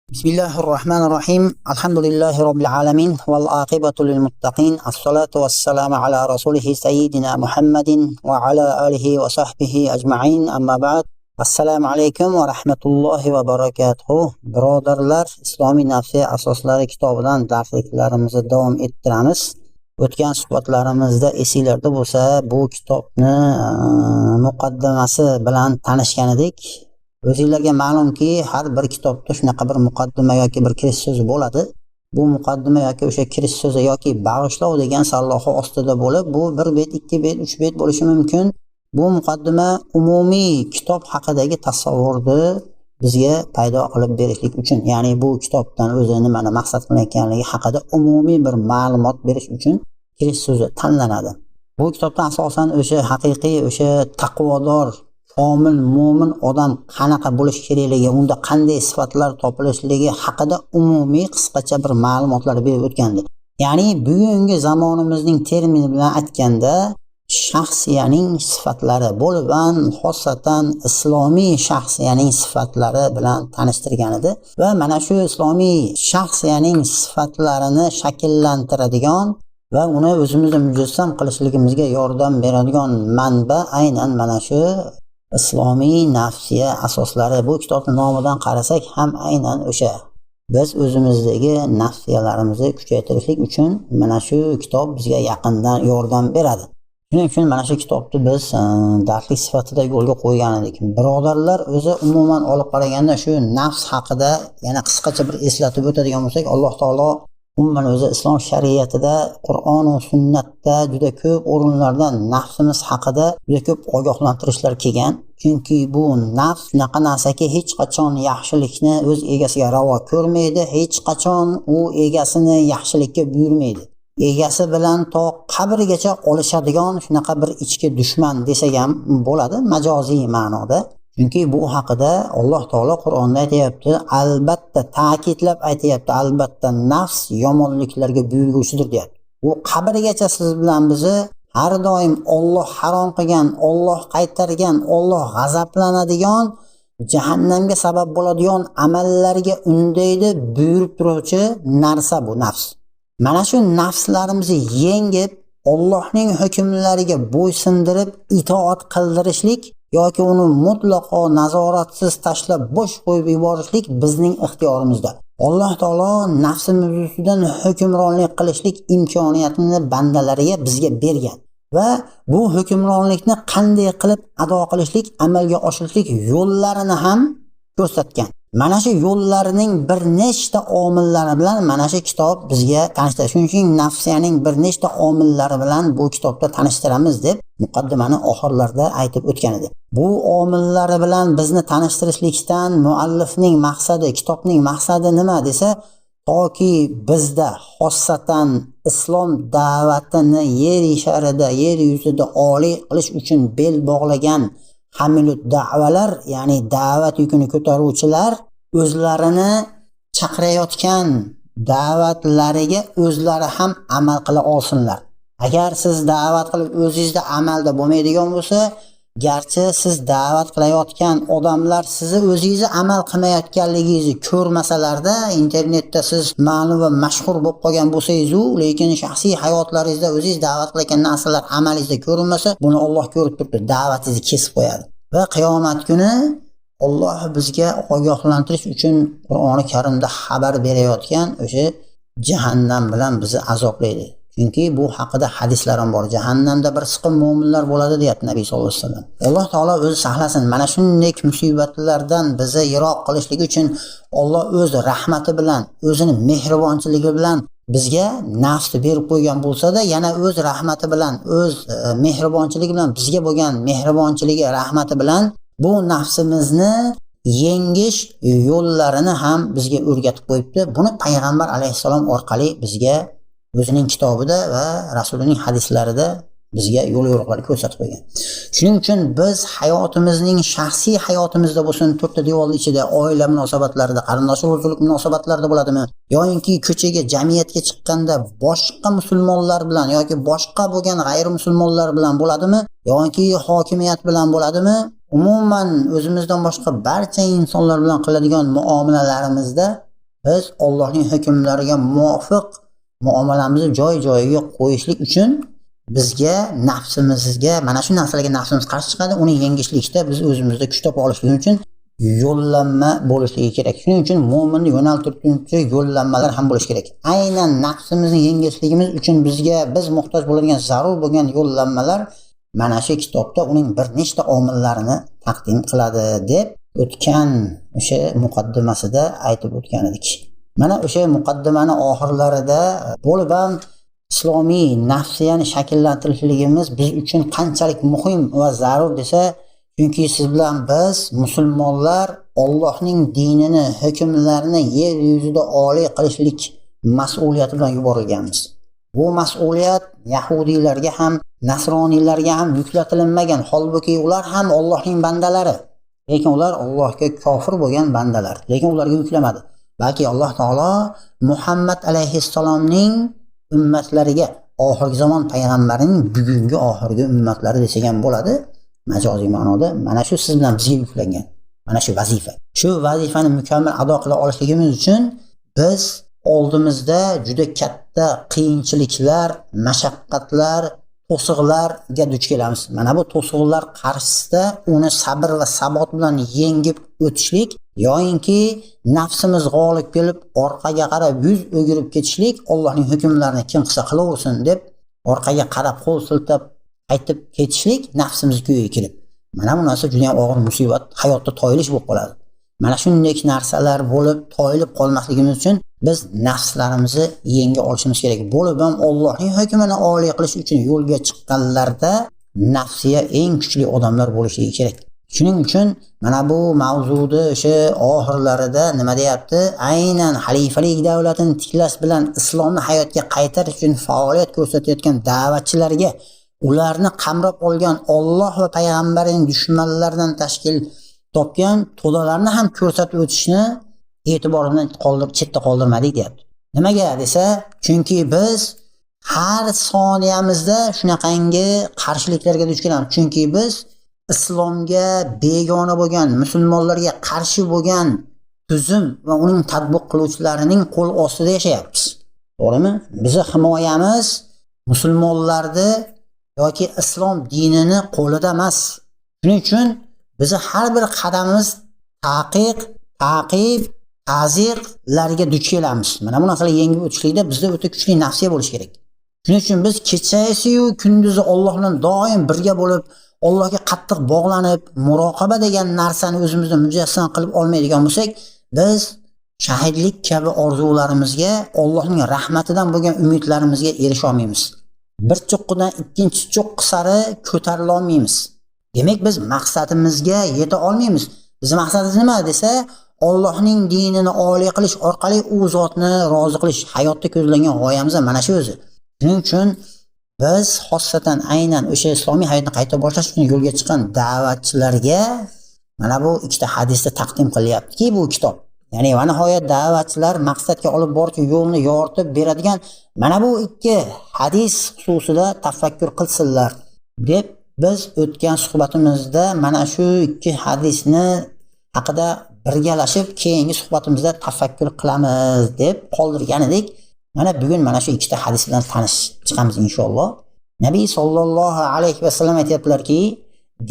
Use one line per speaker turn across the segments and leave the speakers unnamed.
Bismillahirrohmanirrohim. Alhamdulillahi robbil alamin val aqibatu lil muttaqin. Assalatu vassalamu ala rasulihi sayyidina Muhammadin va ala alihi va sahbihi ajma'in. Amma ba'd. Assalomu alaykum va rahmatullohi va barakatuh. Birodarlar, Islomiy nafsiya asoslari kitobidan darsliklarimizni davom ettiramiz. O'tgan suhbatlarimizda esinglarda bo'lsa, bu kitobni muqaddimasi bilan tanishgan edik. O'zinglarga ma'lumki, har bir kitobda shunaqa bir muqaddima yoki bir kirish so'zi bo'ladi. Bu muqaddima yoki o'sha kirish so'zi yoki bag'ishlov degan sarlavha ostida bo'lib, bu bir bet, ikki bet, uch bet bo'lishi mumkin. Bu muqaddima umumiy kitob haqidagi tasavvurni bizga paydo qilib berishlik uchun, ya'ni bu kitobdan o'zi nimani maqsad qilayotganligi haqida umumiy bir ma'lumot berish uchun kirish so'zi tanlanadi. Bu kitobda asosan o'sha haqiqiy o'sha taqvodor, komil mo'min odam qanaqa bo'lishi kerakligi, unda qanday sifatlar topilishligi haqida umumiy qisqacha bir ma'lumotlar berib o'tgandi. Ya'ni bugungi zamonimizning termini bilan aytganda, shaxsiyaning sifatlari bo'lgan, xosatan islomiy shaxsiyaning sifatlari bilan tanishtirgan edi va mana shu islomiy shaxsiyaning sifatlarini shakllantiradigan va uni o'zimizda mujassam qilishligimizga yordam beradigan manba aynan mana shu islomiy nafsiya asoslari. Bu kitobni nomidan qarasak ham aynan o'sha biz o'zimizdagi nafsiyalarimizni kuchaytirishlik uchun mana shu kitob bizga yaqindan yordam beradi. Shuning uchun mana shu kitobni biz darslik sifatida yo'lga qo'ygan edik. Birodarlar, o'zi umuman olib qaraganda shu nafs haqida yana qisqacha bir eslatib o'tadigan bo'lsak, Alloh taolo umuman o'zi islom shariatida, Qur'on va sunnatda juda ko'p o'rinlarda nafsimiz haqida juda ko'p ogohlantirishlar kelgan. Chunki bu nafs shunaqa narsaki, hech qachon yaxshilikni o'z egasiga ravo ko'rmaydi, hech qachon u egasini yaxshilikka buyurmaydi. Egasi bilan to qabrgacha olishadigan shunaqa bir ichki dushman desak ham bo'ladi majoziy ma'noda. Chunki bu haqida Alloh taolo Qur'onda aytyapti, albatta ta'kidlab aytyapti, albatta nafs yomonliklarga buyurguvchidir deyapti. U qabrgacha siz bilan bizni har doim Olloh harom qilgan, Olloh qaytargan, Olloh g'azablanadigan, jahannamga sabab bo'ladigan amallarga undaydi, buyurib turuvchi narsa bu nafs. Mana shu nafslarimizni yengib, Allohning hukmlariga bo'ysundirib itoat qildirishlik yoki uni mutlaqo nazoratsiz tashlab bo'sh qo'yib yuborishlik bizning ixtiyorimizda. Alloh taolo nafsimiz ustidan hukmronlik qilishlik imkoniyatini bandalariga, bizga bergan va bu hukmronlikni qanday qilib ado qilishlik, amalga oshirishlik yo'llarini ham ko'rsatgan. Mana shu yo'llarning bir nechta omillari bilan mana shu kitob bizga tanishtiradi. Shuning uchun nafsiyaning bir nechta omillari bilan bu kitobda tanishtiramiz deb muqaddimani oxirlarida aytib o'tgan edi. Bu omillari bilan bizni tanishtirishlikdan muallifning maqsadi, kitobning maqsadi nima desa, toki bizda xossatan islom da'vatini yer sharida, yer yuzida oliy qilish uchun bel bog'lagan hamilut da'valar, ya'ni da'vat yukini ko'taruvchilar o'zlarini chaqirayotgan da'vatlariga o'zlari ham amal qila olsinlar. Agar siz da'vat qilib o'zingizda amalda bo'lmaydigan bo'lsa, garchi siz da'vat qilayotgan odamlar sizni o'zingizni amal qilmayotganligingizni ko'rmasalarda, internetda siz ma'lum va mashhur bo'lib qolgan bo'lsangiz-u, lekin shaxsiy hayotlaringizda o'zingiz da'vat qilayotgan narsalar amalingizda ko'rinmasa, buni Alloh ko'rib turibdi, da'vatingizni kesib qo'yadi. Va qiyomat kuni Alloh bizga ogohlantirish uchun Qur'oni Karimda xabar berayotgan o'sha jahannam bilan bizni azoblaydi. Chunki bu haqida hadislar ham bor. Jahannamda bir siqim mo'minlar bo'ladi deyapti Nabiy sollallohu alayhi vasallam. Alloh taolo o'zi saqlasin. Mana shunday musibatlardan bizni yiroq qilishlik uchun Alloh o'z rahmati bilan, o'zini mehribonchiligi bilan bizga nafsni berib qo'ygan bo'lsa-da, yana o'z rahmati bilan, o'z mehribonchiligi bilan bizga bo'lgan mehribonchiligi, rahmati bilan bu nafsimizni yengish yo'llarini ham bizga o'rgatib qo'yibdi. Buni payg'ambar alayhissalom orqali bizga o'zining kitobida va rasulining hadislarida bizga yo'l yo'riqlar ko'rsatib qo'ygan. Shuning uchun biz hayotimizning shaxsiy hayotimizda bo'lsin, to'rtta devorning ichida, oila munosabatlarida, qarindosh urug'chilik munosabatlarida bo'ladimi, yoinki ko'chaga, jamiyatga chiqqanda boshqa musulmonlar bilan yoki boshqa bo'lgan g'ayrimusulmonlar bilan bo'ladimi, yoki hokimiyat bilan bo'ladimi, umuman o'zimizdan boshqa barcha insonlar bilan qiladigan muomalalarimizda Biz Allohning hukmlariga muvofiq muomalamizni joy-joyiga qo'yishlik uchun bizga nafsimizga mana shu narsalarga nafsimiz qarshi chiqadi. Uni yengishlikda biz o'zimizda kuch topa olishlik uchun yo'llanma bo'lishligi kerak. Shuning uchun mo'minni yo'naltiruvchi yo'llanmalar ham bo'lishi kerak. Aynan nafsimizni yengishligimiz uchun bizga biz muhtoj bo'ladigan zarur bo'lgan yo'llanmalar mana shu kitobda uning bir nechta omillarini taqdim qiladi deb o'tgan o'sha muqaddimasida aytib o'tgan edik. Mana o'sha muqaddimani oxirlarida bo'lib ham islomiy nafsiyani shakllantirishligimiz biz uchun qanchalik muhim va zarur desa, chunki siz bilan biz musulmonlar Allohning dinini, hukmlarini yer yuzida oliy qilishlik mas'uliyati bilan yuborilganmiz. Bu mas'uliyat yahudiylarga ham, nasroniylarga ham yuklatilinmagan. Holbuki ular ham Allohning bandalari. Lekin ular Allohga kofir bo'lgan bandalar. Lekin ularga yuklamadi. Balki Alloh taolo Muhammad alayhissalomning ummatlariga, oxirgi zamon payg'ambarining bugungi oxirgi ummatlari desak ham bo'ladi. Majoziy ma'noda mana shu siz bilan bizga yuklangan mana shu vazifa. Shu vazifani mukammal ado qila olishligimiz uchun biz oldimizda juda katta qiyinchiliklar, mashaqqatlar, to'siqlarga duch kelamiz. Mana bu to'siqlar qarshisida uni sabr va sabot bilan yengib o'tishlik yoyinki nafsimiz g'olib kelib orqaga qarab yuz o'girib ketishlik, Allohning hukmlarini kim qilsa qilaversin deb orqaga qarab qo'l siltab qaytib ketishlik nafsimiz kuyiga kelib. Mana bu narsa juda ham og'ir musibat, hayotda toyilish bo'lib qoladi. Mana shunday narsalar bo'lib toyilib qolmasligimiz uchun biz nafslarimizni yenga olishimiz kerak. Bo'lib ham Allohning hukmini oliy qilish uchun yo'lga chiqqanlarda nafsiya eng kuchli odamlar bo'lishi kerak. Shuning uchun mana bu mavzuni o'sha oxirlarida nima deyapti? Aynan xalifalik davlatini tiklash bilan islomni hayotga qaytarish uchun faoliyat ko'rsatayotgan da'vatchilarga ularni qamrab olgan Alloh va payg'ambarining dushmanlaridan tashkil topgan to'dalarni ham ko'rsatib o'tishni e'tiborini qoldirib chetda qoldirmadik deyapti. Nimaga desa, chunki biz har soniyamizda shunaqangi qarshiliklarga duch kelamiz. Chunki biz islomga begona bo'lgan, musulmonlarga qarshi bo'lgan tuzum va uning tatbiq qiluvchilarining qo'l ostida yashayapmiz. To'g'rimi? Bizi himoyamiz musulmonlarni yoki islom dinini qo'lida emas. Shuning uchun bizi har bir qadamimiz taqiq, ta'qib, ta'ziqlarga duch kelamiz. Mana bu narsalar yengib o'tishlikda bizda o'ta kuchli nafsiya bo'lishi kerak. Shuning uchun biz kechasi-yu kunduzi Alloh bilan doim birga bo'lib, Allohga qattiq bog'lanib, muroqaba degan narsani o'zimizda mujassam qilib olmaydigan bo'lsak, biz shahidlik kabi orzularimizga, Allohning rahmatidan bo'lgan umidlarimizga erisha olmaymiz. Bir cho'qqidan ikkinchi cho'qqi sari ko'tarila olmaymiz. Demak, biz maqsadimizga yeta olmaymiz. Bizning maqsadimiz nima desa, Allohning dinini oliy qilish orqali u zotni rozi qilish, hayotda ko'zlangan g'oyamiz mana shu o'zi. Shuning uchun biz xossatan aynan o'sha islomiy hayotni qayta boshlash uchun yo'lga chiqqan da'vatchilarga mana bu ikkita hadisni taqdim qilyaptiki bu kitob. Ya'ni va nihoyat da'vatchilar maqsadga olib boruvchi yo'lni yoritib beradigan mana bu ikki hadis xususida tafakkur qilsinlar deb biz o'tgan suhbatimizda mana shu ikki hadisni haqida birgalashib keyingi suhbatimizda tafakkur qilamiz deb qoldirgan edik. Mana bugun mana shu ikkita hadis bilan tanishib chiqamiz inshaalloh. Nabiy sollallohu alayhi vasallam aytyaptilarki,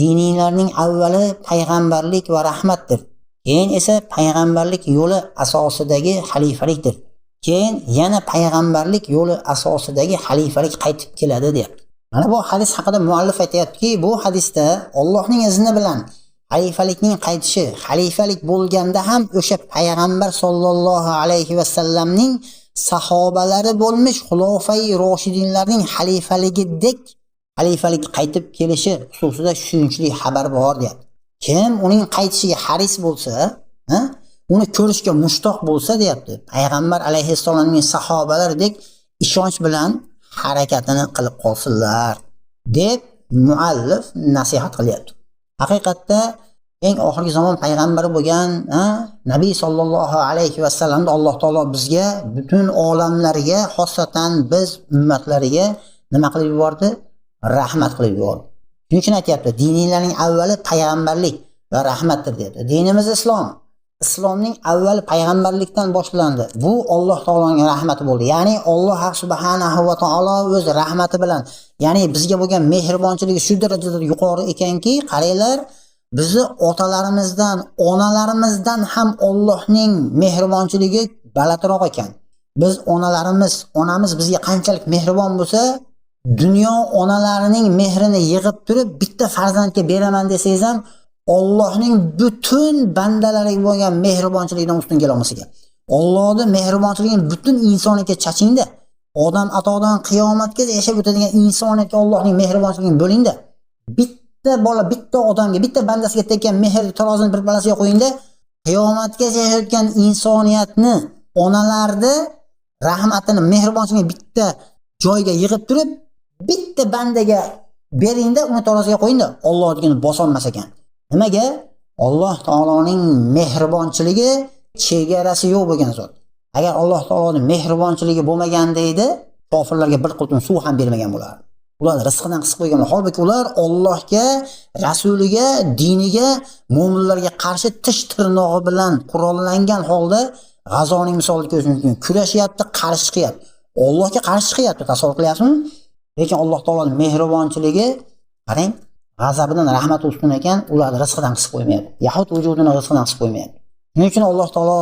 dininglarning avvali payg'ambarlik va rahmatdir. Keyin esa payg'ambarlik yo'li asosidagi xalifalikdir. Keyin yana payg'ambarlik yo'li asosidagi xalifalik qaytib keladi deyapti. Mana bu hadis haqida muallif aytayaptiki, bu hadisda Allohning izni bilan xalifalikning qaytishi, xalifalik bo'lganda ham o'sha payg'ambar sollallohu alayhi vasallamning sahobalari bo'lmish xulofai roshidinlarning xalifaligidek xalifalik qaytib kelishi xususida suyunchli xabar bor deyapti. Kim uning qaytishiga haris bo'lsa, uni ko'rishga mushtoq bo'lsa deyapti. Payg'ambar alayhissalomning sahobalaridek ishonch bilan harakatini qilib qolsinlar deb muallif nasihat qilyapti. Haqiqatda eng oxirgi zamon payg'ambari bo'lgan Nabiy sollallohu alayhi vasallamni Alloh taolo bizga, butun olamlarga, xosatan biz ummatlariga nima qilib yubordi? Rahmat qilib yubordi. Shuning uchun aytyapti, dininglarning avvali payg'ambarlik va rahmatdir deyapti. Dinimiz islom. Islomning avvali payg'ambarlikdan boshlandi. Bu Alloh taoloning rahmati bo'ldi. Ya'ni Alloh subhanahu va taolo o'z rahmati bilan, ya'ni bizga bo'lgan mehribonchiligi shu darajada yuqori ekanki, qaranglar, bizni otalarimizdan, onalarimizdan ham Allohning mehribonchiligi balandroq ekan. Biz onalarimiz, onamiz bizga qanchalik mehribon bo'lsa, dunyo onalarining mehrini yig'ib turib bitta farzandga beraman desangiz ham Allohning butun bandalariga bo'lgan mehribonchiligidan ustun kela olmas ekan. Allohning mehribonchiligini butun insoniyatga chachingda, odam atodan qiyomatgacha yashab o'tadigan insoniyatga Allohning mehribonchiligini bo'lingda. Bitta bola, bitta odamga, bitta bandasiga tekkan mehr tarozini bir balasiga qo'yingda, qiyomatgacha yashayotgan insoniyatni, onalarni rahmatini, mehribonchiligini bitta joyga yig'ib turib, bitta bandaga beringda, uni taroziga qo'yingda, Allohnikini bosolmas ekan. Nimaga? Alloh taoloning mehribonchiligi chegarasi yo'q bo'lgan zot. Agar Alloh taoloning mehribonchiligi bo'lmaganda edi, kofirlarga bir qultum suv ham bermagan bo'lardi. Ular rizqidan qisib qo'ygan. Holbuki ular Allohga, rasuliga, diniga, mo'minlarga qarshi tish tirnog'i bilan qurollangan holda g'azoning misolida ko'rish mumkin. Kurashyapti, qarshi chiqyapti. Allohga qarshi chiqyapti, tasavvur qilyapsizmi? Lekin Alloh taoloning mehribonchiligi, qarang, g'azabidan rahmati ustun ekan, ularni rizqidan qisib qo'ymayapti. Yahud vujudini rizqidan qisib qo'ymayapti. Shuning uchun Alloh taolo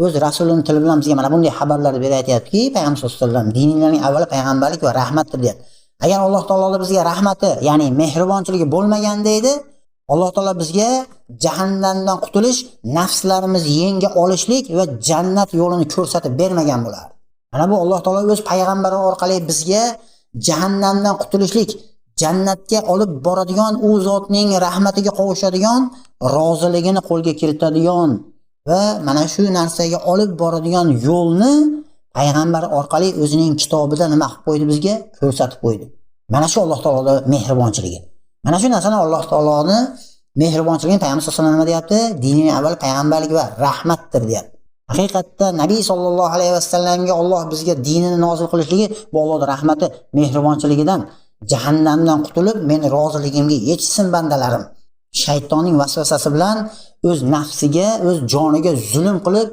o'z rasulining tili bilan bizga mana bunday xabarlarni beryaptiki, payg'ambar sollallohu alayhi vasallam dininglarning avvali payg'ambarlik va rahmatdir deyapti. Agar Alloh taoloning bizga rahmati, ya'ni mehribonchiligi bo'lmaganda edi, Alloh taolo bizga jahannamdan qutulish, nafslarimizni yenga olishlik va jannat yo'lini ko'rsatib bermagan bo'lardi. Mana bu Alloh taolo o'z payg'ambari orqali bizga jahannamdan qutulishlik, jannatga olib boradigan, u zotning rahmatiga qovushadigan, roziligini qo'lga kiritadigan va mana shu narsaga olib boradigan yo'lni payg'ambar orqali o'zining kitobida nima qilib qo'ydi bizga? Ko'rsatib qo'ydi. Mana shu Alloh taoloning mehribonchiligi. Mana shu narsani Alloh taoloning mehribonchiligini payg'ambar sollallohu alayhi vasallam nima deyapti? Dinining avvali payg'ambarlik va rahmatdir deyapti. Haqiqatda Nabiy sollallohu alayhi vasallamga Alloh bizga dinini nozil qilishligi bu Allohning rahmati, mehribonchiligidan, jahannamdan qutulib meni roziligimga yetishsin bandalarim. Shaytonning vasvasasi bilan o'z nafsiga, o'z joniga zulm qilib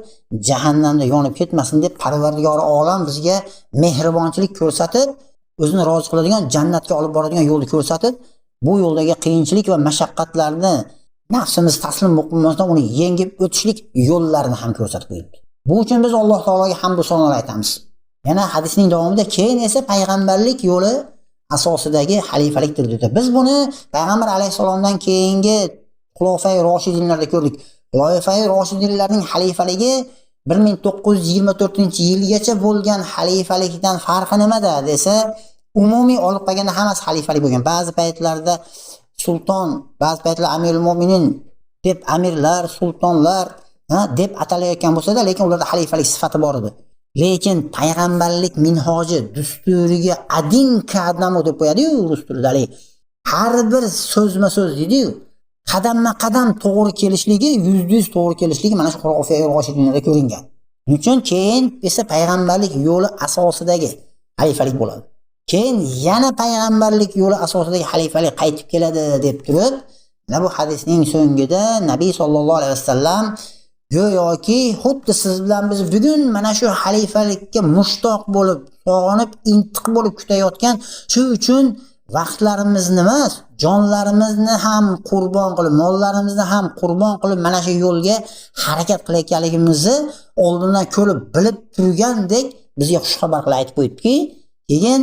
jahannamda yonib ketmasin deb Parvardigori olam bizga mehribonchilik ko'rsatib, o'zini rozi qiladigan, jannatga olib boradigan yo'lni ko'rsatib, bu yo'ldagi qiyinchilik va mashaqqatlarni nafsimiz taslim bo'lmasdan uni yengib o'tishlik yo'llarini ham ko'rsatib qo'yibdi. Bu uchun biz Alloh taologa hamd va sanolar aytamiz. Yana hadisning davomida keyin esa payg'ambarlik yo'li asosidagi xalifalikdir dedi. Biz buni payg'ambar alayhissalomdan keyingi xulofai roshidinlarda ko'rdik. Xulofai roshidinlarning xalifaligi 1924-yilgacha bo'lgan xalifalikdan farqi nimada desa, umumiy olib qolganda hammasi xalifalik bo'lgan. Ba'zi paytlarda sulton, ba'zi paytlar amirul mo'minin deb amirlar, sultonlar deb atalayotgan bo'lsa-da, lekin ularda xalifalik sifati bor edi. Lekin payg'ambarlik minhoji, dusturiga adin kadnamu deb qo'yadi-yu rus tilida, har bir so'zma-so'z deydi-yu, qadamma-qadam to'g'ri kelishligi, 100% to'g'ri kelishligi mana shu Xulofai Roshidinlarda ko'ringan. Shuning uchun keyin esa payg'ambarlik yo'li asosidagi xalifalik bo'ladi. Keyin yana payg'ambarlik yo'li asosidagi xalifalik qaytib keladi deb turib, mana bu hadisning so'ngida Nabiy sollallohu alayhi vasallam go'yoki xuddi siz bilan biz bugun mana shu xalifalikka mushtoq bo'lib, sog'inib, intiq bo'lib kutayotgan, shu uchun vaqtlarimizni emas, jonlarimizni ham qurbon qilib, mollarimizni ham qurbon qilib mana shu yo'lga harakat qilayotganligimizni oldindan ko'rib, bilib turgandek bizga xushxabar qilib aytib qo'yibdiki, keyin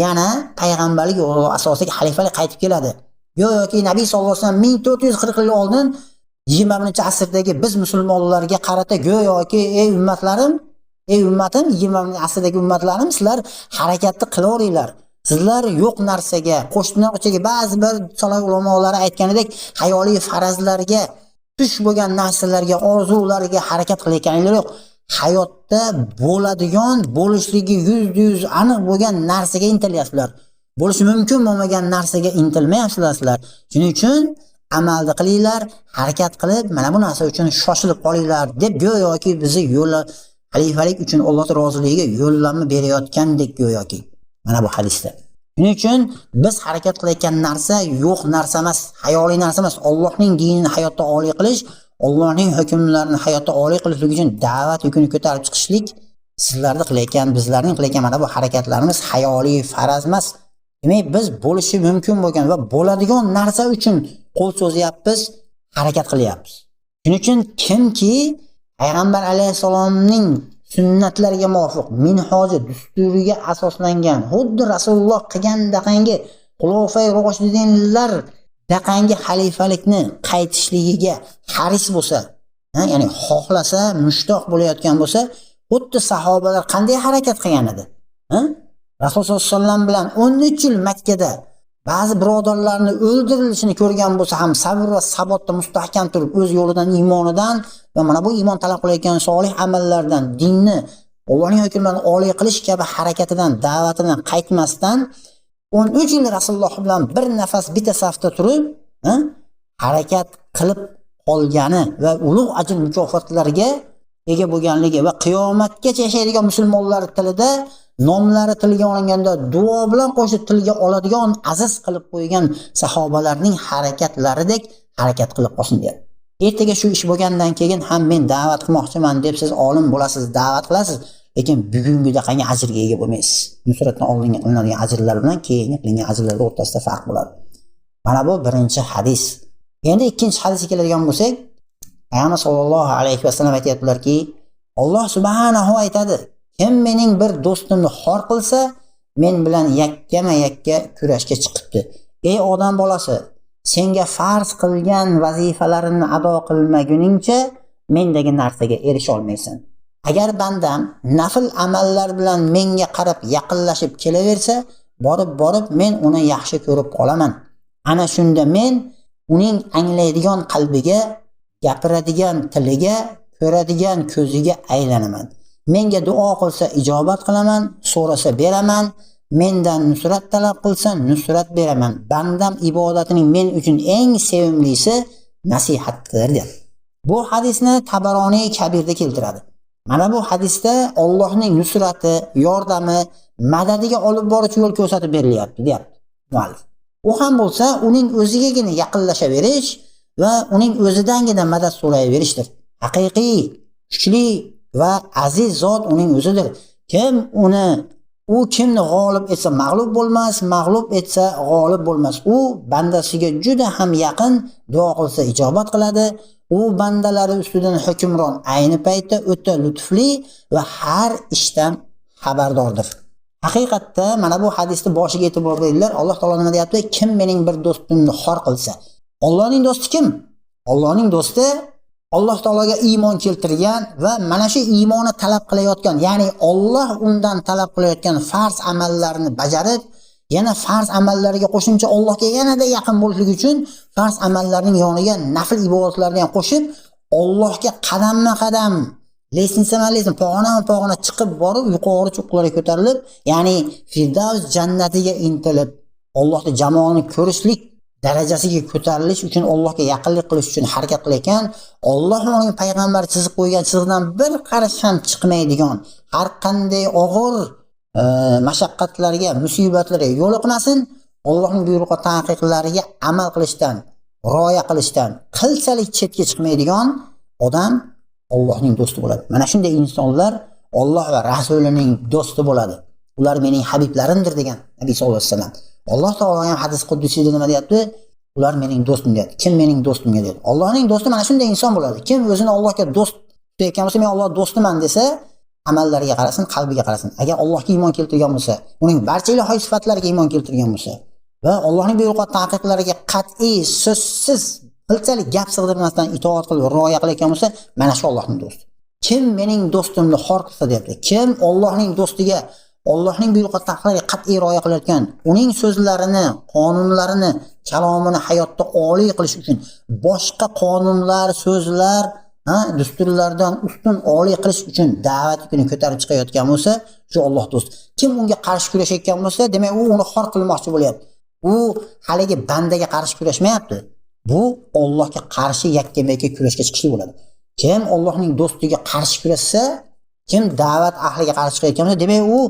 yana payg'ambarlik yo'li asosidagi xalifalik qaytib keladi. Go'yoki Nabiy sollallohu alayhi vasallam 1440 yil oldin 21-asrdagi biz musulmonlarga qarata go'yoki ey ummatlarim, ey ummatim, 21-asrdagi ummatlarim, sizlar harakatni qilaveringlar. Sizlar yo'q narsaga, qo'shtirnoq ichiga ba'zi bir salaf ulamolari aytganidek xayoliy farazlarga, tush bo'lgan narsalarga, orzularga harakat qilayotganinglar yo'q. Hayotda bo'ladigan, bo'lishligi 100% aniq bo'lgan narsaga intilyapsizlar. Bo'lishi mumkin bo'lmagan narsaga intilmayapsizlar sizlar. Shuning uchun amalni qilinglar, harakat qilib, mana bu narsa uchun shoshilib qolinglar deb go'yoki bizni yo'l xalifalik uchun Allohning roziligiga yo'llanma berayotgandek go'yoki. Mana bu hadisda. Shuning uchun biz harakat qilayotgan narsa yo'q narsa emas, xayoliy narsa emas. Allohning dinini hayotda oliy qilish, Allohning hukmlarini hayotda oliy qilishlik uchun da'vat yukini ko'tarib chiqishlik sizlarni qilayotgan, bizlarning qilayotgan mana bu harakatlarimiz xayoliy faraz emas. Demak, biz bo'lishi mumkin bo'lgan va bo'ladigan narsa uchun qo'l cho'zyapmiz, harakat qilyapmiz. Shuning uchun kimki payg'ambar alayhissalomning sunnatlariga muvofiq, minhoji, dusturiga asoslangan, xuddi Rasululloh qilgandaqangi xulofai roshidinlar daqangi xalifalikni qaytishligiga haris bo'lsa, ya'ni xohlasa, mushtoq bo'layotgan bo'lsa, xuddi sahobalar qanday harakat qilgan edi? Rasululloh sollallohu alayhi vasallam bilan 13 yil Makkada ba'zi birodarlarni o'ldirilishini ko'rgan bo'lsa ham sabr va sabotda mustahkam turib, o'z yo'lidan, iymonidan va mana bu iymon talab qilayotgan solih amallardan, dinni, Allohning hukmlarini oliy qilish kabi harakatidan, da'vatidan qaytmasdan 13 yil Rasululloh bilan bir nafas bitta safda turib, harakat qilib qolgani va ulug' ajr mukofotlarga ega bo'lganligi va qiyomatgacha yashaydigan musulmonlar tilida nomlari tilga olinganda duo bilan qo'shib tilga oladigan aziz qilib qo'ygan sahobalarning harakatlaridek harakat qilib qolsin deyapti. Ertaga shu ish bo'lgandan keyin ham men da'vat qilmoqchiman deb siz olim bo'lasiz, da'vat qilasiz, lekin bugungida qanday ajrga ega bo'lmaysiz. Nusratdan oldingi qilinadigan ajrlar bilan keyingi qilingan ajrlar o'rtasida farq bo'ladi. Mana bu birinchi hadis. Endi ikkinchi hadisga keladigan bo'lsak, Payg'ambar sollallohu alayhi vasallam aytyaptilarki, Alloh subhanahu aytadi: kim mening bir do'stimni xor qilsa, men bilan yakkama-yakka kurashga chiqibdi. Ey odam bolasi, senga farz qilgan vazifalarimni ado qilmaguningcha mendagi narsaga erisha olmaysan. Agar bandam nafl amallar bilan menga qarab yaqinlashib kelaversa, borib-borib men uni yaxshi ko'rib qolaman. Ana shunda men uning anglaydigan qalbiga, gapiradigan tiliga, ko'radigan ko'ziga aylanaman. Menga duo qilsa ijobat qilaman, so'rasa beraman, mendan nusrat talab qilsa nusrat beraman. Bandam ibodatining men uchun eng sevimlisi nasihatdir deyapti. Bu hadisni Tabaroniy Kabirda keltiradi. Mana bu hadisda Allohning nusrati, yordami, madadiga olib boruvchi yo'l ko'rsatib berilyapti, deyapti muallif. U ham bo'lsa uning o'zigagina yaqinlashaverish va uning o'zidangina madad so'rayverishdir. Haqiqiy, kuchli va aziz zot uning o'zidir. Kim uni, u kimni g'olib etsa mag'lub bo'lmas, mag'lub etsa g'olib bo'lmas. U bandasiga juda ham yaqin, duo qilsa ijobat qiladi. U bandalari ustidan hukmron, ayni paytda o'ta lutfli va har ishdan xabardordir. Haqiqatda mana bu hadisni boshiga e'tibor beringlar. Alloh taolo nima deyapti? Kim mening bir do'stimni xor qilsa. Allohning do'sti kim? Allohning do'sti Alloh taologa iymon keltirgan va mana shu iymonni talab qilayotgan, ya'ni Alloh undan talab qilayotgan farz amallarni bajarib, yana farz amallariga qo'shimcha Allohga yanada yaqin bo'lishlik uchun farz amallarning yoniga nafl ibodatlarni ham qo'shib, Allohga qadamma-qadam, lestnitsama-lestnitsa, pog'onama-pog'ona chiqib borib, yuqori cho'qqilarga ko'tarilib, ya'ni Firdavs jannatiga intilib, Allohning jamolini ko'rishlik darajasiga ko'tarilish uchun, Allohga yaqinlik qilish uchun harakat qilayotgan, Alloh va uning payg'ambari chizib qo'ygan chiziqdan bir qarich ham chiqmaydigan, har qanday og'ir mashaqqatlarga, musibatlarga yo'liqmasin, Allohning buyruq va taqiqlariga amal qilishdan, rioya qilishdan qilchalik chetga chiqmaydigan odam Allohning do'sti bo'ladi. Mana shunday insonlar Alloh va rasulining do'sti bo'ladi. Ular mening habiblarimdir degan Nabiy sollallohu alayhi vasallam. Alloh taolo ham hadis quddusiyda nima deyapti? Ular mening do'stim deyapti. Kim mening do'stimga deyapti? Allohning do'sti mana shunday inson bo'ladi. Kim o'zini Allohga do'st tutayotgan bo'lsa, men Alloh do'stiman desa, amallariga qarasin, qalbiga qarasin. Agar Allohga iymon keltirgan bo'lsa, uning barcha ilohiy sifatlariga iymon keltirgan bo'lsa va Allohning buyruq va taqiqlariga qat'iy, so'zsiz, qilchalik gap sig'dirmasdan itoat qilib, rioya qilayotgan bo'lsa, mana shu Allohning do'sti. Kim mening do'stimni xor qilsa deyapti. Kim Allohning do'stiga, Allohning buyruq va taqiqlariga qat'iy rioya qilayotgan, uning so'zlarini, qonunlarini, kalomini hayotda oliy qilish uchun boshqa qonunlar, so'zlar, dasturlardan ustun oliy qilish uchun da'vat yukini ko'tarib chiqayotgan bo'lsa, shu Alloh do'sti. Kim unga qarshi kurashayotgan bo'lsa, demak u uni xor qilmoqchi bo'lyapti. U haligi bandaga qarshi kurashmayapti. Bu Allohga qarshi yakkama-yakka kurashga chiqishlik bo'ladi. Kim Allohning do'stiga qarshi kurashsa, kim da'vat ahliga qarshi chiqayotgan bo'lsa, demak u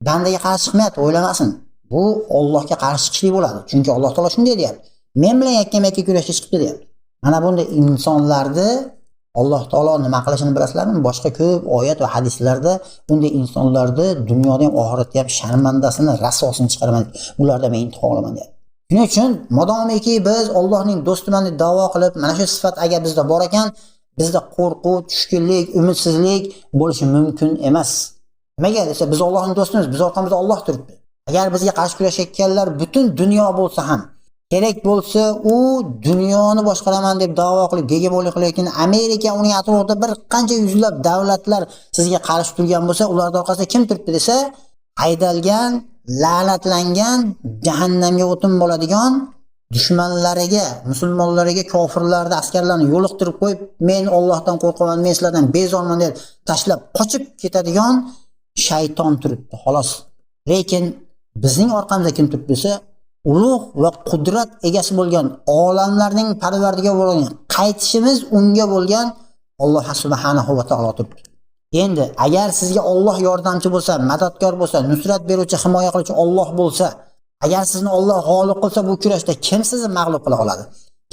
bandaga qarshi chiqmayapti, o'ylamasin. Bu Allohga qarshi chiqishlik bo'ladi. Chunki Alloh taolo shunday deyapti. Men bilan yakkama-yakka kurashga chiqibdi deyapti. Mana bunday insonlarni Alloh taolo nima qilishini bilasizlarmi? Boshqa ko'p oyat va hadislarda bunday insonlarni dunyoda ham oxiratda ham sharmandasini, rasvosini chiqaraman, ulardan men intiqom olaman deyapti. Shuning uchun modomiki biz Allohning do'stiman deb da'vo qilib, mana shu sifat agar bizda bor ekan, bizda qo'rquv, tushkunlik, umidsizlik bo'lishi mumkin emas. Nimaga desa, biz Allohning do'stimiz, biz orqamizda Alloh turibdi. Agar bizga qarshi kurashayotganlar butun dunyo bo'lsa ham, kerak bo'lsa u dunyoni boshqaraman deb da'vo qilib, gegemonlik qilayotgan Amerika, uning atrofida bir qancha yuzlab davlatlar sizga qarshi turgan bo'lsa, ularning orqasida kim turibdi desa, haydalgan, la'natlangan, jahannamga o'tin bo'ladigan dushmanlariga, musulmonlarga kofirlarni askarlarni yo'liqtirib qo'yib, men Allohdan qo'rqaman, men sizlardan bezorman deb tashlab qochib ketadigan shayton turibdi, xolos. Lekin bizning orqamizda kim turibdi desa, ulug' va qudrat egasi bo'lgan olamlarning parvardigori bo'lgan, qaytishimiz unga bo'lgan Alloh subhanahu va taolo turibdi. Endi agar sizga Alloh yordamchi bo'lsa, madadkor bo'lsa, nusrat beruvchi, himoya qiluvchi Alloh bo'lsa, agar sizni Alloh g'olib qilsa, bu kurashda kim sizni mag'lub qila oladi?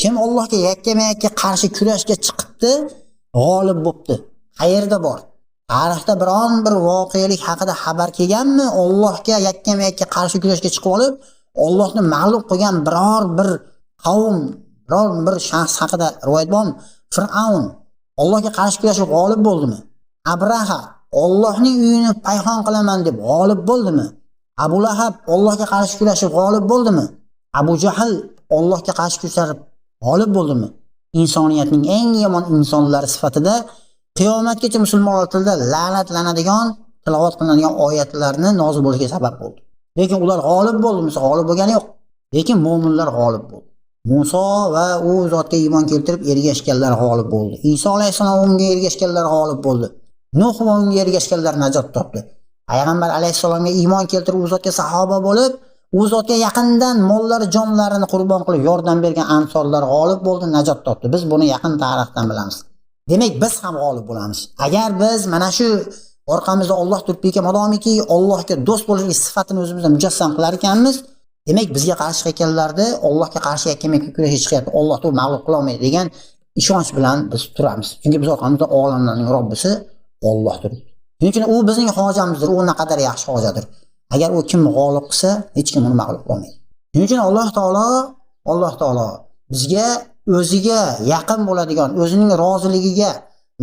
Kim Allohga yakkama-yakka qarshi kurashga chiqibdi, g'olib bo'pti? Qayerda bor? Tarixda biron bir voqelik haqida xabar kelganmi? Allohga yakkama-yakka qarshi kurashga chiqib olib, Allohni mag'lub qilgan biror bir qavm, biror bir shaxs haqida rivoyat bormi? Fir'avn Allohga qarshi kurashib g'olib bo'ldimi? Abraha Allohning uyini payhon qilaman deb g'olib bo'ldimi? Abu Lahab Allohga qarshi kurashib g'olib bo'ldimi? Abu Jahl Allohga qarshi kurashib g'olib bo'ldimi? Insoniyatning eng yomon insonlari sifatida qiyomatgacha musulmonlar tilida la'natlanadigan, tilovat qilinadigan oyatlarni nozil bo'lishiga sabab bo'ldi. Lekin ular g'olib bo'ldimi? G'olib bo'lgani yo'q. Lekin mo'minlar g'olib bo'ldi. Muso va u zotga iymon keltirib ergashganlar g'olib bo'ldi. Iso alayhissalom unga ergashganlar g'olib bo'ldi. Nuh va unga ergashganlar najot topdi. Payg'ambar alayhissalomga iymon keltirib u zotga sahoba bo'lib, u zotga yaqindan mollari, jonlarini qurbon qilib yordam bergan ansorlar g'olib bo'ldi, najot topdi. Biz buni yaqin tarixdan bilamiz. Demak, biz ham g'olib bo'lamiz. Agar biz mana shu orqamizda Alloh turibdi ekan, modomiki Allohga do'st bo'lishlik sifatini o'zimizda mujassam qilar ekanmiz, demak bizga qarshi chiqayotganlarni Allohga qarshi yakkama-yakka kurashga chiqyapti, Alloh u mag'lub qila olmaydi degan ishonch bilan biz turamiz. Chunki biz orqamizda olamlarning Robbisi Alloh turibdi. Shuning uchun u bizning hojamizdir, u naqadar yaxshi hojadir. Agar u kim g'olib qilsa, hech kim uni mag'lub qila olmaydi. Shuning uchun Alloh taolo bizga o'ziga yaqin bo'ladigan, o'zining roziligiga,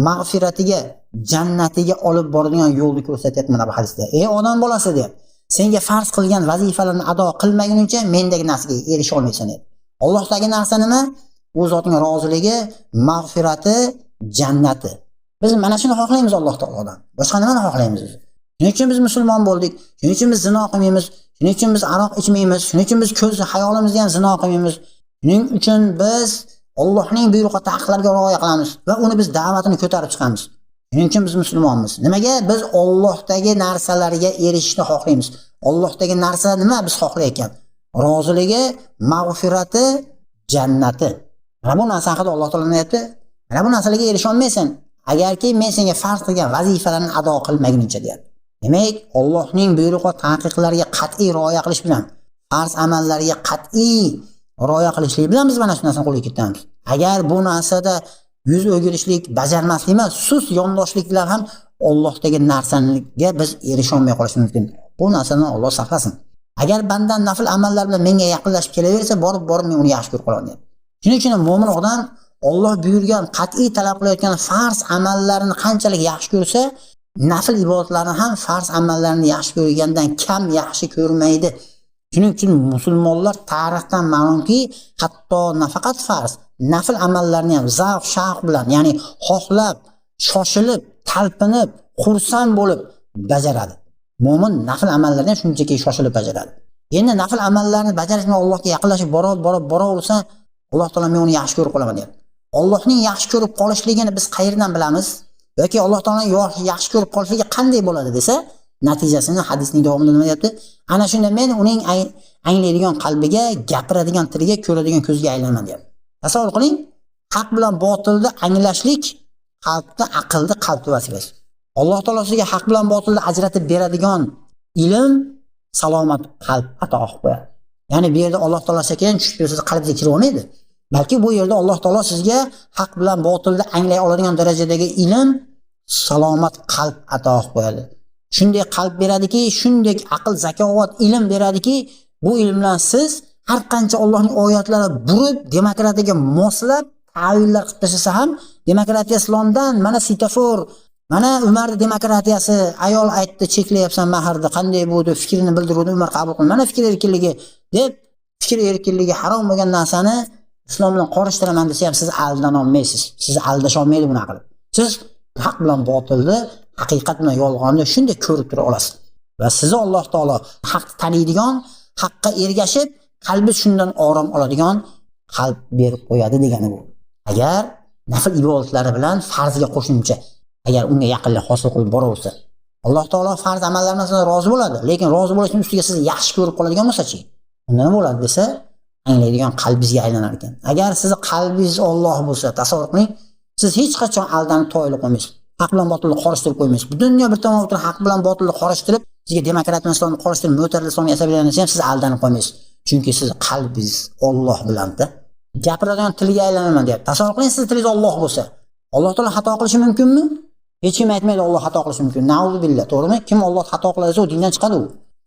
mag'firatiga, jannatiga olib boradigan yo'lni ko'rsatyapti mana bu hadisda. Ey odam bolasi deyapti, senga farz qilgan vazifalarni ado qilmaguningcha mendagi narsaga erisha olmaysan deyapti. Allohdagi narsa nima? U zotning roziligi, mag'firati, jannati. Biz mana shuni xohlaymiz Alloh taolodan. Boshqa nimani xohlaymiz biz? Shuning uchun biz musulmon bo'ldik. Shuning uchun biz zino qilmaymiz. Shuning uchun biz aroq ichmaymiz. Shuning uchun biz ko'z hayolimizda ham zino qilmaymiz. Shuning uchun biz Allohning buyruq va taqiqlariga rioya qilamiz va uni biz da'vatini ko'tarib chiqamiz. Shuning uchun biz musulmonmiz. Nimaga? Biz Allohdagi narsalarga erishishni xohlaymiz. Allohdagi narsa nima biz xohlayotgan? Roziligi, mag'firati, jannati. Mana bu narsa haqida Alloh taolo nima deyapti? Mana bu narsalarga erisha olmaysan agarki men senga farz qilgan vazifalarni ado qilmaguningcha deyapti. Demak, Allohning buyruq va taqiqlariga qat'iy rioya qilish bilan, farz amallarga qat'iy rioya qilishlik bilan biz mana shu narsani qo'lga kiritamiz. Agar bu narsada yuz o'girishlik, bajarmaslik emas, sus yondoshlik bilan ham Allohdagi narsaga biz erisha olmay qolishimiz mumkin. Bu narsadan Alloh saqlasin. Agar bandan nafl amallar bilan menga yaqinlashib kelaversa, borib-borib men uni yaxshi ko'rib qolaman deyapti. Shuning uchun mo'min odam Alloh buyurgan, qat'iy talab qilayotgan farz amallarini qanchalik yaxshi ko'rsa, nafl ibodatlarni ham farz amallarini yaxshi ko'rgandan kam yaxshi ko'rmaydi. Shuning uchun musulmonlar tarixdan ma'lumki, hatto nafaqat farz, nafl amallarni ham zavq, shavq bilan, ya'ni xohlab, shoshilib, talpinib, xursand bo'lib bajaradi. Mo'min nafl amallarni ham shunchaki shoshilib bajaradi. Endi nafl amallarni bajarish bilan Allohga yaqinlashib borib boraversa, Alloh taolo men uni yaxshi ko'rib qolaman deyapti. Allohning yaxshi ko'rib qolishligini biz qayerdan bilamiz? Yoki Alloh taoloning yaxshi ko'rib qolishligi qanday bo'ladi desa, natijasini hadisning davomida nima deyapti? Ana shunda men uning anglaydigan qalbiga, gapiradigan tiliga, ko'radigan ko'ziga aylanaman deyapti. Tasavvur qiling, haq bilan botilni anglashlik qalbni, aqlni, qalbni vazifasi. Alloh taolo sizga haq bilan botilni ajratib beradigan ilm, salomat qalb ato qilib qo'yadi. Ya'ni bu yerda Alloh taolo sekin tushib bersa qalbga kirib olmaydi. Balki bu yerda Alloh taolo sizga haq bilan botilni anglay oladigan darajadagi ilm, salomat qalb ato qilib qo'yadi. Shunday qalb beradiki, shunday aql, zakovat, ilm beradiki, bu ilm bilan siz har qancha Allohning oyatlari burib, demokratiyaga moslab ta'villar qilib tashlasa ham, demokratiya islomdan, mana sitafor, mana Umarning demokratiyasi, ayol aytdi, cheklayapsan mahrni, qanday bu deb fikrini bildiruvdi, Umar qabul qildi. Mana fikr erkinligi deb, fikr erkinligi harom bo'lgan narsani islom bilan qorishtiraman desa ham siz aldana olmaysiz. Sizni aldasha olmaydi bunaqa qilib. Siz haq bilan botilni, haqiqat bilan yolg'onni shunday ko'rib tura olasiz. Va sizni Alloh taolo haqni taniydigan, haqqa ergashib, qalbi shundan orom oladigan qalb berib qo'yadi degani bu. Agar nafl ibodatlari bilan farzga qo'shimcha, agar unga yaqinlik hosil qilib boraversa, Alloh taolo farz amallardan sizdan rozi bo'ladi, lekin rozi bo'lishning ustiga sizni yaxshi ko'rib qoladigan bo'lsa-chi, unda nima bo'ladi desa, anglaydigan qalbingizga aylanar ekan. Agar sizni qalbingiz Alloh bo'lsa, tasavvur qiling, siz hech qachon aldanib toyilib qo'ymaysiz. Haq bilan botilni qorishtirib qo'ymaysiz. Dunyo bir tomon o'tirib haq bilan botilni qorishtirib, sizga demokrat bilan islomni qorishtirib, mo'tadil islomni yasab bergan desa ham siz aldanib qo'ymaysiz. Chunki siz qalbingiz Alloh bilanda gapiradigan tilga aylanaman deyapti. Tasavvur qiling, siz tilingiz Alloh bo'lsa, Alloh taolo xato qilishi mumkinmi? Hech kim aytmaydi Alloh xato qilishi mumkin. Na'uzu billah, to'g'rimi? Kim Alloh xato qiladi desa, u dindan chiqadi u.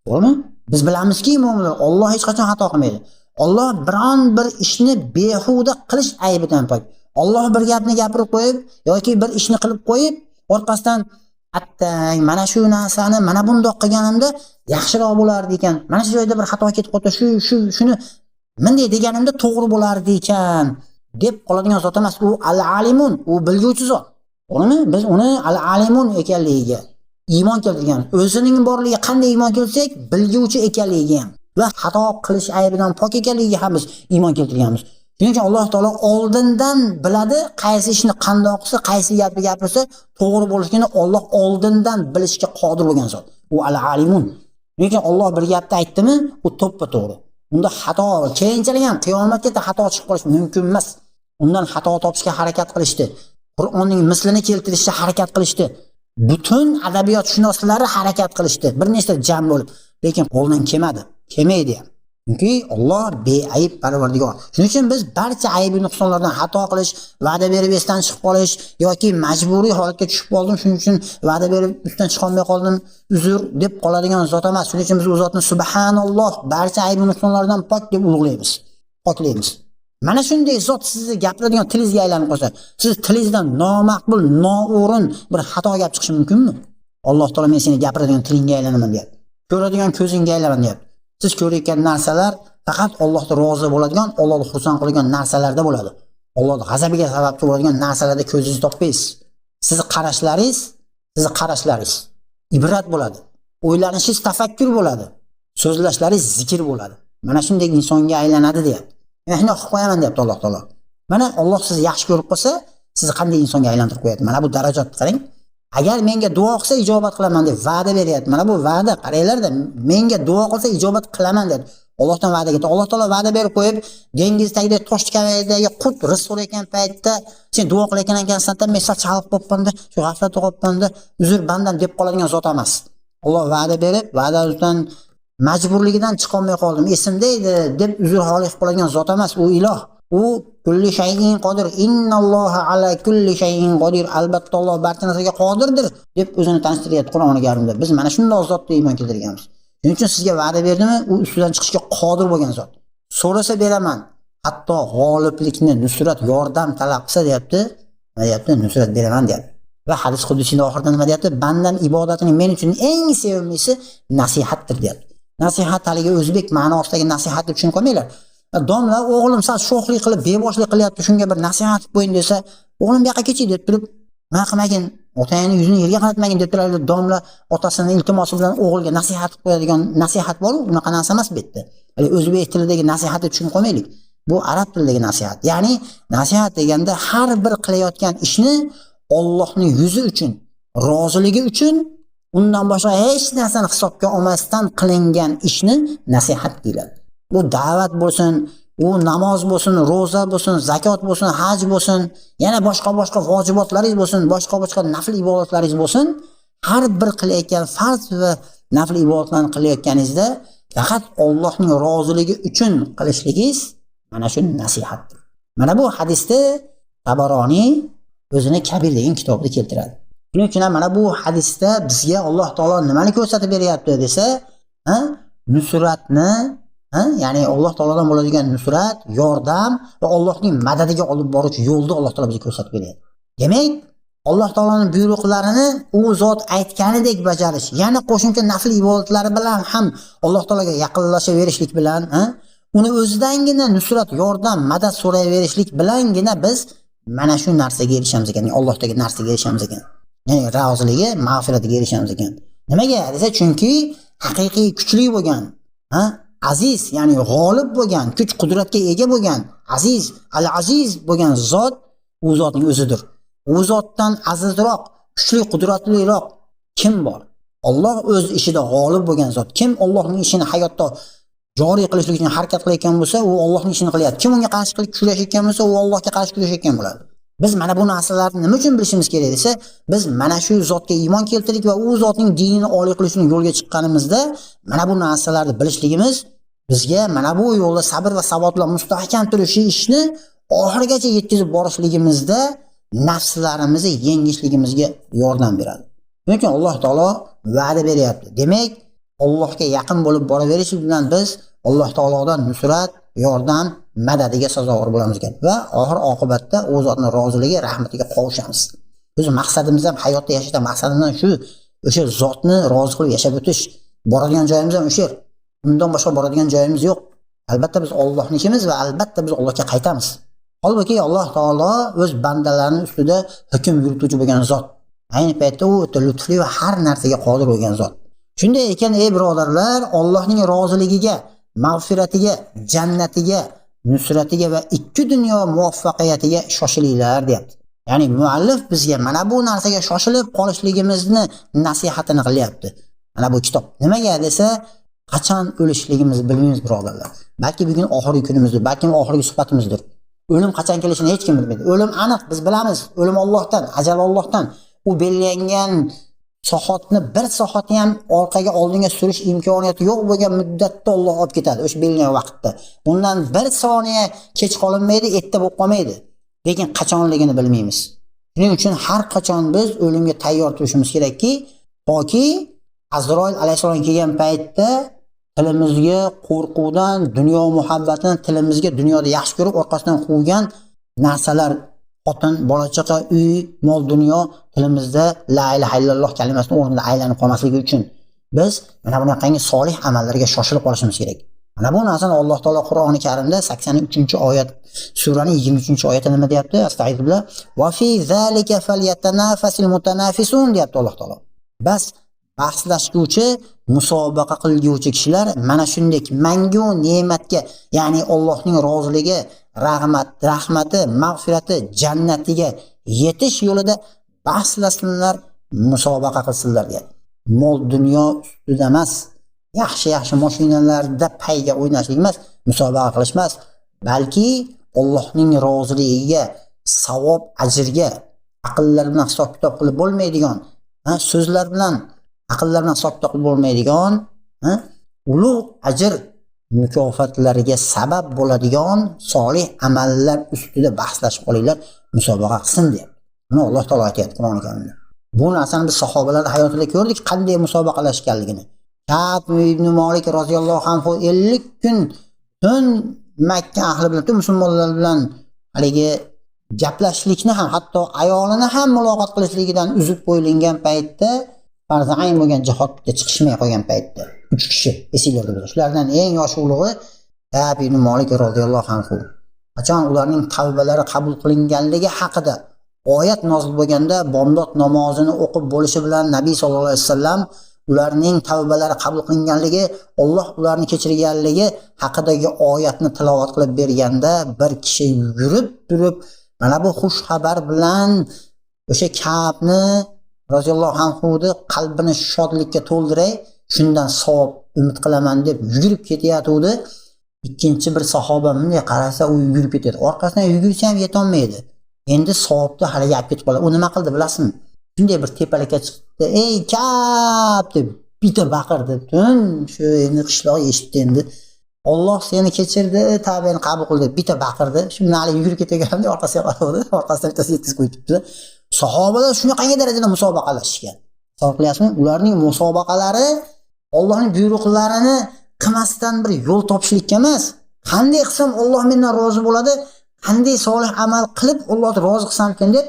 To'g'rimi? Biz bilamizki, mo'minlar Alloh hech qachon xato qilmaydi. Alloh biron bir ishni behuda qilish aybidan pok. Alloh bir gapni gapirib qo'yib yoki bir ishni qilib qo'yib, orqasidan attang, mana shu narsani mana bundoq qilganimda yaxshiroq bo'lardi ekan. Mana shu joyda bir xato ketib qoldi, shu shuni bunday deganimda to'g'ri bo'lardi ekan deb qoladigan zot emas. U al-alimun, u bilguvchi zot. To'g'rimi? Biz uni al-alimun ekanligiga iymon keltirgan, o'zining borligiga qanday iymon keltirsak, bilguvchi ekanligiga ham va xato qilish aybidan pok ekanligiga ham biz iymon keltirganmiz. Shuning uchun Alloh taolo oldindan biladi, qaysi ishni qandoq qilsa, qaysi gapni gapirsa to'g'ri bo'lishini Alloh oldindan bilishga qodir bo'lgan zot. U al-alimun. Shuning uchun Alloh bir gapni aytdimi, u to'ppa-to'g'ri. Unda xato keyinchalik ham qiyomatgacha xato chiqib qolishi mumkin emas. Undan xato topishga harakat qilishdi. Qur'onning mislini keltirishga harakat qilishdi. Butun adabiyotshunoslari harakat qilishdi. Bir nechta jam bo'lib, lekin qo'ldan kelmadi. Kelmaydi ham. Chunki Alloh beayb Parvardigor. Shuning uchun biz barcha ayb nuqsonlardan xato qilish, va'da berib esdan chiqib qolish yoki majburiy holatga tushib qoldim, shuning uchun va'da berib ustidan chiqa olmay qoldim, uzr deb qoladigan zot emas. Shuning uchun biz u zotni subhanalloh, barcha ayb nuqsonlardan pok deb ulug'laymiz, poklaymiz. Mana shunday zot sizni gapiradigan tilingizga aylanib qolsa, siz tilingizdan nomaqbul, noo'rin bir xato gap chiqishi mumkinmi? Alloh taolo men seni gapiradigan tilingga aylanaman deyapti. Ko'radigan ko'zingga aylanaman deyapti. Siz ko'rayotgan narsalar faqat Allohga rozi bo'ladigan, Allohni xursand qiladigan narsalarda bo'ladi. Allohning g'azabiga sababchi bo'ladigan narsalarda ko'zingizni topmaysiz. Sizni qarashlaringiz ibrat bo'ladi. O'ylanishingiz tafakkur bo'ladi. So'zlashlaringiz zikr bo'ladi. Mana shunday insonga aylanadi deyapti. Men shunday qilib qo'yaman deyapti Alloh taolo. Mana Alloh sizni yaxshi ko'rib qolsa, sizni qanday insonga aylantirib qo'yadi. Mana bu darajatni qarang. Agar menga duo qilsa ijobat qilaman deb va'da beryapti. Mana bu va'da, qaranglarda, menga duo qilsa ijobat qilaman deb Allohdan va'da ketdi. Alloh taolo va'da berib qo'yib, dengiz tagidagi tosh tagidagi qurt rizq so'rayotgan paytda sen duo qilayotgan ekansan, men sal chalib qolibman-da, shu g'aflatda qolibman-da, uzr bandam deb qoladigan zot emas. Alloh va'da berib, va'dadan majburligidan chiqa olmay qoldim, esimda edi deb uzr holi qilib qoladigan zot emas. U iloh. U kulli shay'in qodir. Innalloha ala kulli shay'in qodir. Albatta Alloh barcha narsaga qodirdir deb o'zini tanishtiryapti Qur'oni Karimda. Biz mana shunday zotga iymon keltirganmiz. Shuning uchun sizga va'da berdimi, u ustidan chiqishga qodir bo'lgan zot. So'rasa beraman. Hatto g'oliblikni, nusrat, yordam talab qilsa deyapti, nima deyapti? Nusrat beraman deyapti. Va hadis qudusiyning oxirida nima deyapti? Bandam ibodatining men uchun eng sevimlisi nasihatdir deyapti. Nasihat haligi o'zbek ma'nosidagi nasihat deb tushunib qolmanglar. Domla o'g'lim sal sho'xlik qilib, beboshlik qilyapti, shunga bir nasihat qilib qo'ying desa, o'g'lim bu yoqqa kechi deb turib, nima qilmagin, otangni yuzini yerga qaratmagin deb turadi. Domla otasini iltimosi bilan o'g'ilga nasihat qilib qo'yadigan nasihat bor, unaqa narsa emas bu yerda. Hali o'zbek tilidagi nasihatni tushunib qolmaylik. Bu arab tilidagi nasihat. Ya'ni nasihat deganda har bir qilayotgan ishni Allohning yuzi uchun, roziligi uchun, undan boshqa hech narsani hisobga olmasdan qilingan ishni nasihat deyiladi. Bu da'vat bo'lsin, u namoz bo'lsin, ro'za bo'lsin, zakot bo'lsin, haj bo'lsin, yana boshqa-boshqa vojibotlaringiz bo'lsin, boshqa-boshqa nafl ibodatlaringiz bo'lsin, har bir qilayotgan farz va nafl ibodatlarni qilayotganingizda faqat Allohning roziligi uchun qilishligingiz mana shu nasihatdir. Mana bu hadisni Tabaroniy o'zini Kabir degan kitobida keltiradi. Shuning uchun ham mana bu hadisda bizga Alloh taolo nimani ko'rsatib beryapti desa, nusratni, ya'ni Alloh taolodan bo'ladigan nusrat, yordam va Allohning madadiga olib boruvchi yo'lni Alloh taolo bizga ko'rsatib beryapti. Demak, Alloh taoloning buyruqlarini u zot aytganidek bajarish, yana qo'shimcha nafl ibodatlari bilan ham Alloh taologa yaqinlashaverishlik bilan, uni o'zidangina nusrat, yordam, madad so'rayverishlik bilangina biz mana shu narsaga erishamiz ekan, Allohdagi narsaga erishamiz ekan. Ya'ni roziligi, mag'firatiga erishamiz ekan. Nimaga desa, chunki haqiqiy kuchli bo'lgan, aziz, ya'ni g'olib bo'lgan, kuch qudratga ega bo'lgan, aziz, al-aziz bo'lgan zot u zotning o'zidir. U zotdan azizroq, kuchli, qudratliroq kim bor? Alloh o'z ishida g'olib bo'lgan zot. Kim Allohning ishini hayotda joriy qilishlik uchun harakat qilayotgan bo'lsa, u Allohning ishini qilyapti. Kim unga qarshi qilib kurashayotgan bo'lsa, u Allohga qarshi kurashayotgan bo'ladi. Biz mana bu narsalarni nima uchun bilishimiz kerak desa, biz mana shu zotga iymon keltirdik va u zotning dinini oliy qilish uchun yo'lga chiqqanimizda mana bu narsalarni bilishligimiz bizga mana bu yo'lda sabr va sabot bilan mustahkam turish ishni oxirigacha yetkazib borishligimizda nafslarimizni yengishligimizga yordam beradi. Shuning uchun Alloh taolo va'da beryapti. Demak, Allohga yaqin bo'lib boraverish bilan biz Alloh taolodan nusrat, yordam, madadiga sazovor bo'lamiz ekan va oxir oqibatda u zotning roziligi, rahmatiga qovushamiz. Biz maqsadimiz ham hayotda yashashda maqsadimiz ham shu, o'sha zotni rozi qilib yashab o'tish. Boradigan joyimiz ham o'sha yer. Undan boshqa boradigan joyimiz yo'q. Albatta biz Allohnikimiz va albatta biz Allohga qaytamiz. Holbuki Alloh taolo o'z bandalarining ustida hukm yurituvchi bo'lgan zot. Ayni paytda u o'ta lutfli va har narsaga qodir bo'lgan zot. Shunday ekan, ey birodarlar, Allohning roziligiga, mag'firatiga, jannatiga, nusratiga va ikki dunyo muvaffaqiyatiga shoshilinglar deyapti. Ya'ni muallif bizga mana bu narsaga shoshilib qolishligimizni nasihatini qilyapti. Mana bu kitob. Nimaga desa, qachon o'lishligimizni bilmaymiz birodarlar. Balki bugun oxirgi kunimizdir, balki oxirgi suhbatimizdir. O'lim qachon kelishini hech kim bilmaydi. O'lim aniq, biz bilamiz. O'lim Allohdan, ajal Allohdan. U belgilangan soatni bir soatni ham orqaga oldinga surish imkoniyati yo'q bo'lgan muddatda Alloh olib ketadi o'sha belgilangan vaqtda. Undan bir soniya kech qolinmaydi, erta bo'lib qolmaydi. Lekin qachonligini bilmaymiz. Shuning uchun har qachon biz o'limga tayyor turishimiz kerakki, toki Azroil alayhissalom kelgan paytda tilimizga qo'rquvdan, dunyo muhabbatini tilimizga dunyoda yaxshi ko'rib orqasidan quvgan narsalar, xotin, bola chaqa, uy, mol, dunyo tilimizda la ilaha illalloh kalimasini o'rnida aylanib qolmasligi uchun biz mana bunaqangi solih amallarga shoshilib qolishimiz kerak. Mana bu narsani Alloh taolo Qur'oni Karimda 83-oyat, suraning 23-oyatida nima deyapti? Astagfirullah. Va fi zalika falyatanafasil mutanafisun deyapti Alloh taolo. Bas bahslashguvchi, musobaqa qilguvchi kishilar mana shunday mangu ne'matga, ya'ni Allohning roziligi, rahmati, mag'firati, jannatiga yetish yo'lida bahslashsinlar, musobaqa qilsinlar deyapti. Mol dunyo ustida emas, yaxshi-yaxshi mashinalarda payga o'ynashlik emas, musobaqa qilish emas, balki Allohning roziligiga, savob, ajrga, aqllar bilan hisob kitob qilib bo'lmaydigan, so'zlar bilan, aqllar bilan hisob kitob qilib bo'lmaydigan, ulug' ajr mukofotlariga sabab bo'ladigan solih amallar ustida bahslashib qolinglar, musobaqa qilsin deyapti. Buni Alloh taolo aytyapti Qur'oni Karimda. Bu narsani biz sahobalar hayotida ko'rdik, qanday musobaqalashganligini. Ka'b ibn Malik roziyallohu anhu 50 kun tun Makka ahli bilan, tun musulmonlar bilan haligi gaplashishlikni ham, hatto ayolini ham muloqot qilishligidan uzib qo'yilgan paytda, farzi ayn bo'lgan jihodga chiqishmay qolgan paytda 3 kishi esinglarda bo'lsa, shulardan eng yoshi ulug'i Ka'b ibn Malik roziyallohu anhu. Qachon ularning tavbalari qabul qilinganligi haqida oyat nozil bo'lganda, bomdod namozini o'qib bo'lishi bilan Nabiy sallallohu alayhi vasallam ularning tavbalari qabul qilinganligi, Alloh ularni kechirganligi haqidagi oyatni tilovat qilib berganda bir kishi yurib turib mana bu xush xabar bilan o'sha Ka'bni roziyallohu anhuni qalbini shodlikka to'ldiray, shundan savob umid qilaman deb yugurib ketayotgandi. Ikkinchi bir sahoba bunday qarasa, u yugurib ketadi. Orqasidan yugursa ham yetolmaydi. Endi savobni haligi olib ketib qoladi. U nima qildi bilasizmi? Shunday bir tepalikka chiqdi. "Ey Ka'b!" deb bitta baqirdi. Tun shu endi qishloq eshitdi endi. Alloh seni kechirdi, tavbani qabul qildi. Bitta baqirdi. Shu nari yugurib ketaganda orqasiga qaradi, orqasidan bittasi yetkazib qo'yibdi. Sahobalar shunaqangi darajada musobaqalashishgan. Tasavvur qilyapsizmi? Ularning musobaqalari Allohning buyruqlarini qilmasdan bir yo'l topishlikka emas. Qanday qilsam Alloh mendan rozi bo'ladi, qanday solih amal qilib Allohni rozi qilsam ekan deb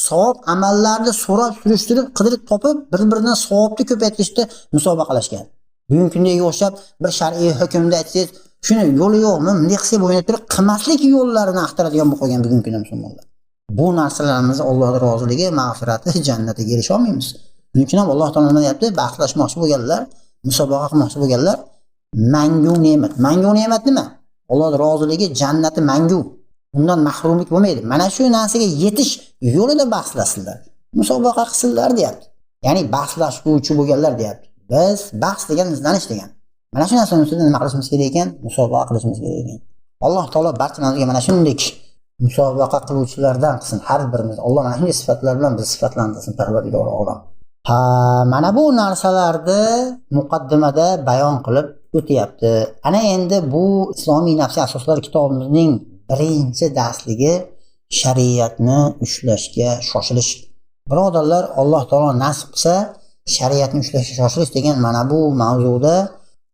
savob amallarni so'rab, surishtirib, qidirib topib, bir-biridan savobni ko'paytirishda musobaqalashgan. Bugungi kundagiga o'xshab bir shar'iy hukmda aytsangiz, shuni yo'li yo'qmi, bunday qilsak bo'lmaydi turib, qilmaslik yo'llarini axtaradigan bo'lib qolgan bugungi kunda musulmonlar. Bu narsalarimiz Allohning roziligi, mag'firati, jannatiga erisha olmaymiz. Shuning uchun ham Alloh taolo nima deyapti? Baxtlashmoqchi bo'lganlar, musobaqa qilmoqchi bo'lganlar mangu ne'mat. Mangu ne'mat nima? Allohning roziligi, jannati mangu. Undan mahrumlik bo'lmaydi. Mana shu narsaga yetish yo'lida bahslashsinlar. Musobaqa qilsinlar deyapti. Ya'ni bahslashuvchi bo'lganlar deyapti. Biz bahs degan izlanish degan. Mana shu narsani ustida nima qilishimiz kerak ekan? Musobaqa qilishimiz kerak ekan. Alloh taolo barchamizga mana shunday musobaqa qiluvchilardan qilsin har birimiz. Alloh mana shunday sifatlar bilan bizni sifatlantirsin, Parvardigor olam. Ha, mana bu narsalarni muqaddimada bayon qilib o'tyapti. Ana endi bu islomiy nafsiy asoslar kitobimizning birinchi darsligi shariatni ushlashga shoshilish. Birodarlar, Alloh taolo nasib qilsa shariatni ushlashga shoshilish degan mana bu mavzuda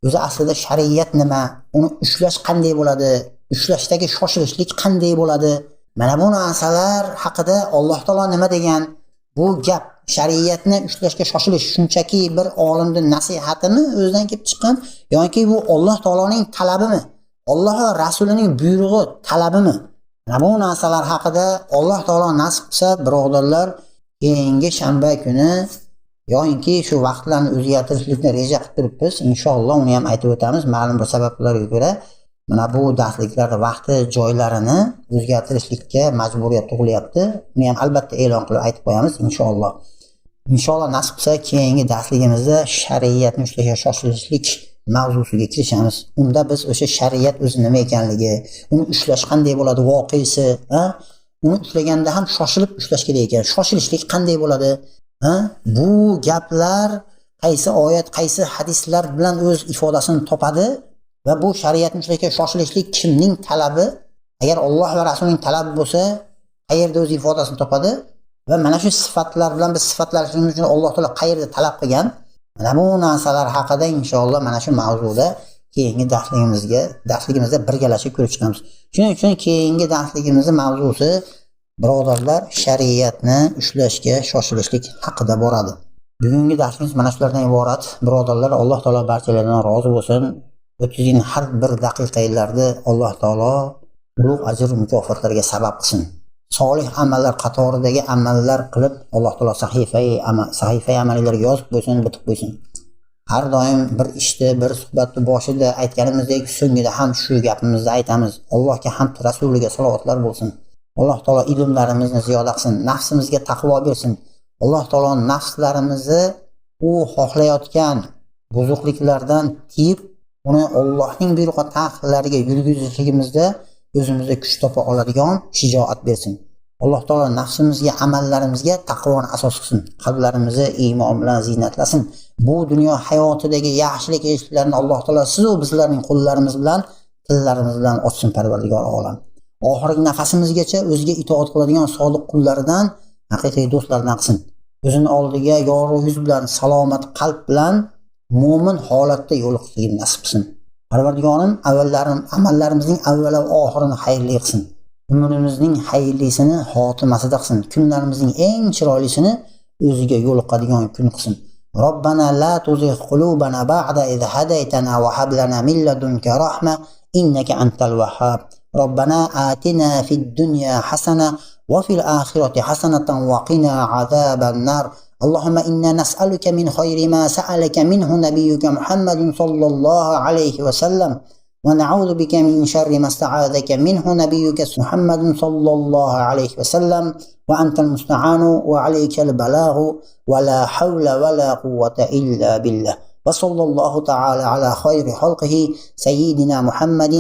o'zi aslida shariat nima, uni ushlash qanday bo'ladi, ushlashdagi shoshilishlik qanday bo'ladi, mana bu narsalar haqida Alloh taolo nima degan, bu gap shariatni ushlashga shoshilish shunchaki bir olimning nasihatimi o'zidan kelib chiqqan yoki bu Alloh taoloning talabimi, Alloh va rasulining buyrug'i talabimi? Mana bu narsalar haqida Alloh taolo nasib qilsa, birodarlar, keyingi shanba kuni yoinki shu vaqtlarni o'zgartirishlikni reja qilib turibmiz. Inshaalloh uni ham aytib o'tamiz. Ma'lum bir sabablarga ko'ra mana bu darsliklar vaqti, joylarini o'zgartirishlikka majburiyat tug'ilyapti. Uni ham albatta e'lon qilib aytib qo'yamiz inshaalloh. Inshaalloh nasib qilsa keyingi darsligimizda shariatni ushlashga shoshilishlik mavzusiga kirishamiz. Unda biz o'sha shariat o'zi nima ekanligi, uni ushlash qanday bo'ladi, voqesi, uni ushlaganda ham shoshilib ushlash kerak ekan. Shoshilishlik qanday bo'ladi? Bu gaplar qaysi oyat, qaysi hadislar bilan o'z ifodasini topadi va bu shariatni ushlashga shoshilishlik kimning talabi? Agar Alloh va rasulining talabi bo'lsa, qayerda o'z ifodasini topadi? Va mana shu sifatlar bilan biz sifatlashimiz uchun Alloh taolo qayerda talab qilgan? Mana bu narsalar haqida inshaalloh mana shu mavzuda keyingi darsligimizda birgalashib ko'rib chiqamiz. Shuning uchun keyingi darsligimizning mavzusi birodarlar shariatni ushlashga shoshilishlik haqida boradi. Bugungi darsimiz mana shulardan iborat. Birodarlar, Alloh taolo barchalardan rozi bo'lsin. O'tkazgan har bir daqiqalarni Alloh taolo ulug' ajr mukofotlarga sabab qilsin. Solih amallar qatoridagi amallar qilib Alloh taolo sahifai amallarga yozib qo'ysin, bitib qo'ysin. Har doim bir ishni, bir suhbatni boshida aytganimizdek, so'ngida ham shu gapimizni aytamiz. Allohga hamd, rasuliga salovatlar bo'lsin. Alloh taolo ilmlarimizni ziyoda qilsin, nafsimizga taqvo bersin. Alloh taolo nafslarimizni u xohlayotgan buzuqliklardan tiyib, uni Allohning buyruq va taqiqlariga yurgizishligimizda o'zimizda kuch topa oladigan shijoat bersin. Alloh taolo nafsimizga, amallarimizga taqvoni asos qilsin. Qalblarimizni iymon bilan ziynatlasin. Bu dunyo hayotidagi yaxshilik eshiklarini Alloh taolo siz va bizlarning qo'llarimiz bilan, tillarimiz bilan ochsin Parvardigor olam. Oxirgi nafasimizgacha o'ziga itoat qiladigan sodiq qullaridan, haqiqiy do'stlardan qilsin. O'zini oldiga yorug' yuz bilan, salomat qalb bilan mo'min holatda yo'liqishligini nasib qilsin. Parvardigorim amallarimizning avval va oxirini xayrli qilsin. Umrimizning xayrlisini xotimasida qilsin. Kunlarimizning eng chiroylisini o'ziga yo'liqadigan kun qilsin. Robbana la tuzigh qulubana ba'da iz hadaytana va hab lana min ladunka rahma innaka antal wahhab. Robbana atina fid dunya hasana va fil oxirati hasanatan va qina azaban nar. اللهم إنا نسألك من خير ما سألك منه نبيك محمد صلى الله عليه وسلم ونعوذ بك من شر ما استعاذك منه نبيك محمد صلى الله عليه وسلم وأنت المستعان وعليك البلاغ ولا حول ولا قوة إلا بالله وصلى الله تعالى على خير خلقه سيدنا محمد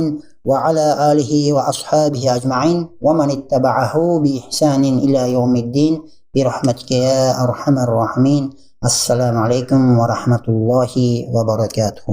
وعلى آله وأصحابه أجمعين ومن اتبعه بإحسان إلى يوم الدين برحمتك يا أرحم الراحمين. السلام عليكم ورحمة الله وبركاته.